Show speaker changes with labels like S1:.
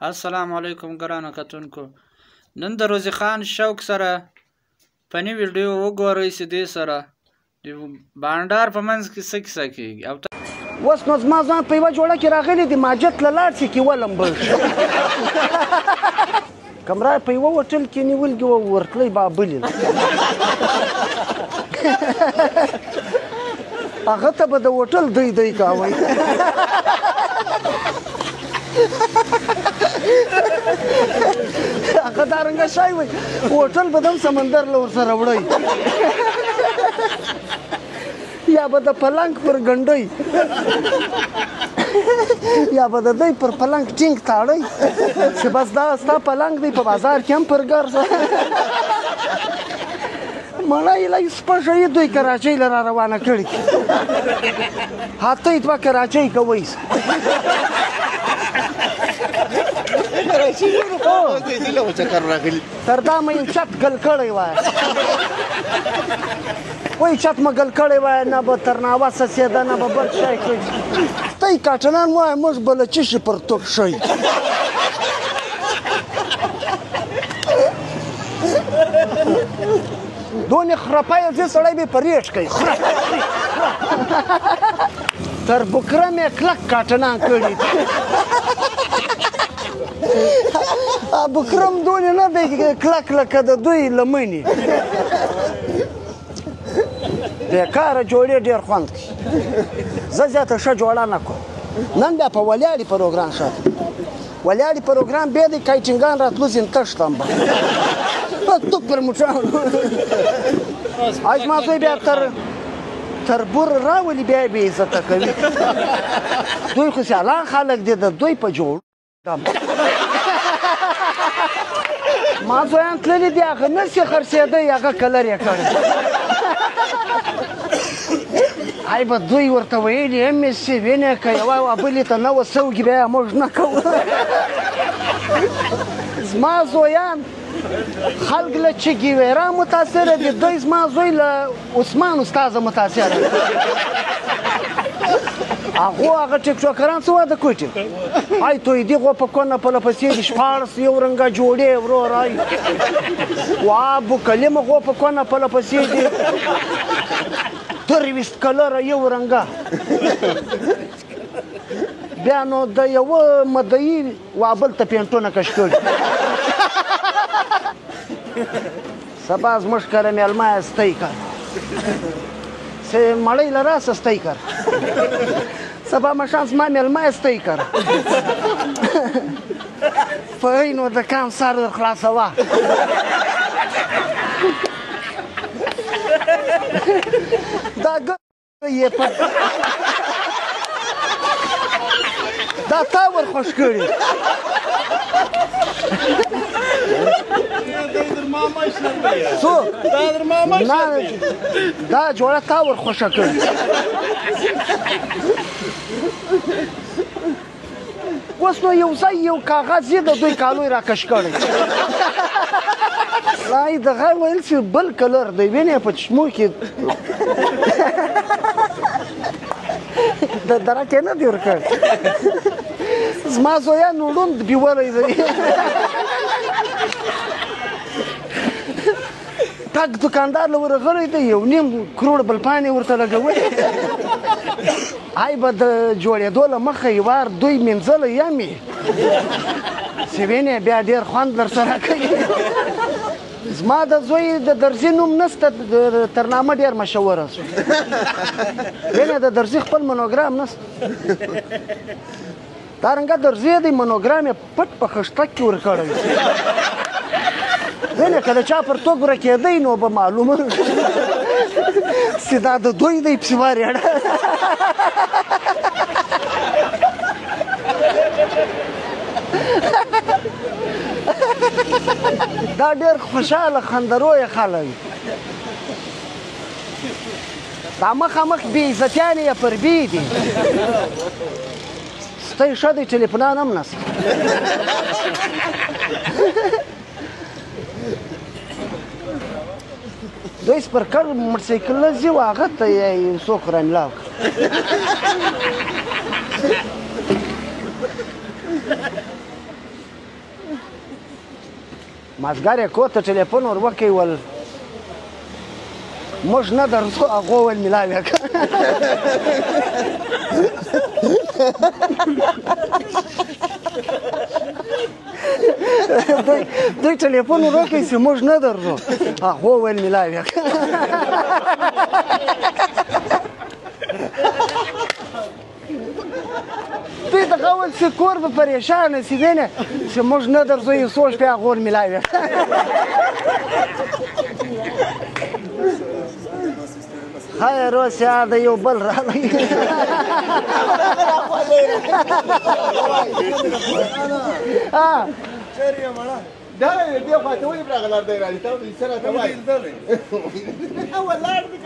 S1: السلام علیکم ګرانو کتونکو، نن د روزي خان شوق سره فني ویډیو وګورئ چې دې سره د بانډار په منځ کې څه کیسه کېږي. او
S2: اوس نو زما ځان په یوه جوړه کې راغلي دي، ماجت له لاړ شي کې ولمبل شي. کمره په یوه هوټل کې نیولګي وه، ورتلی بابلي هغه ته به د هوټل دی دی کاوی. هغه دا رنګه شی وی، هوټل به دم سمندر له ورسره وړی، یا به د پلنګ پر ګنډی، یا به د دی پر پلنګ ټینګ تاړی چې بس دا ستا پلنګ دی، په بازار کې هم پر ګرځه. مړه یې لږ سپږه یې دوی کراچۍ له را روانه کړي، هاتۍ دوه کراچۍ کوئ. تر دا مې یو چت ګل کړی وای، وای چت مې ګل کړی وای، نه به تر ناوسه سېده، نه به بل شی کړی. تی کاټنان وایه موږ به له چیشي پر توک شئ. دونې خرپه یې ځي سړی به په ریټ کوي. تر بکره مې کلک کاټنان کړي دي. بکرم دونې نه دی کلک لکه د دوی لمنې. بېکاره جوړې ډېر خوند کوي. زه زیاته ښه جوړه نه کوم. نن بیا په ولیاړي پروګرام ښه دی. ولیاړي پروګرام بیا دی کایټینګان راتلو ځین تښتم به توپ پر موټرانو. زما زوی بیا تر بور راولي، بیا یې بې عزته کوي. دوی خو سیالان خلک دي، د دوی په جوړ ما زویان تللي دي، هغه نه سي خرڅېدی، هغه کلر یې کړی. ای به دوی ورته ویلي هم یې سي وینې که یوه بلې ته نه وسوږي بیا موږ نه کوو. زما زویان خلک له چګیویرا متاثره دي، دوی زما زوی له عثمان استاذه متاثره دي. هغو هغه ټیکټاکران څه واده کوټې آی تویدي غو په کونه پله پسې دي، 16 یو رنګه جوړې ورور آی وا بوکلمه غو په کونه پله پسې دي، 23 کلره یو رنګه. بیا نو د یوه مدعي وابل ته پینټونه کش کړي. سبا زموږ کره مېلمه یې ستۍ کړ، چې مړۍ له راسه ستۍ کړ. سبا ماښام زما مېلمه یې ستۍ کړ. فهی نو د کام سر در خلاصوه. دا یې په دا تا ور خوښ کړي. څوک؟ نه دا جوړه تا ور خوښه کړي. اوس نو یو ځای یو کاغذ یې د دوی کالو یې راکش کړی. لای دغه ویل چې بل کلر دی، وینې په چشمو کې د درک یې نه دی ورکړی. زما زویانو ړوند بیولی دی. ټک دکاندار له ورغلی دی، 1.5 کروړ بلپانې ورته لګولی. آی به د جوړېدو له مخه یې وار دوی مینځلی یم یې چې وینې بیا ډېر خوند درسره کوي. زما د زوی د درزي نوم نسته، تر نامه ډېر مشهوره سو. وینې د درزي خپل منوګرام نسته، دا رنګه درزي دی منوګرام یې پټ په خښتک کې ورکړی. وینې که د چا پر توګ ورکېدی نو به معلومه چې دا د دوی دی پسې وارېړه. دا ډېر خوشحاله خندرویه خلک، دا مخامخ بې عزتیانې یې پر بې دي. ستۍ ښه دی، ټلیفونان هم نسته. دوی سپرکر موټرسایکل له ځي، هغه ته یې یو څوک راملاو کړ. مازګر یې کور ته ټلیفون ور وکړ، ول موږ نه درځو، هغو ویل ملاو یې کړه. دوی ټلیفون ور وکړ چې موږ نه درځو، هغو ویل ملاو یې کړه. دوی دغه ول چې کور به پریشانه سي، وینې چې موږ نه درځو، یو څو شپې هغو ور ملاو یې کړه. خیر اوسې، د یو بل راغی.
S3: دا دې خواته ولې راغلار دی راځي، تا ته یې څه راته وایي؟ ولاړ دي.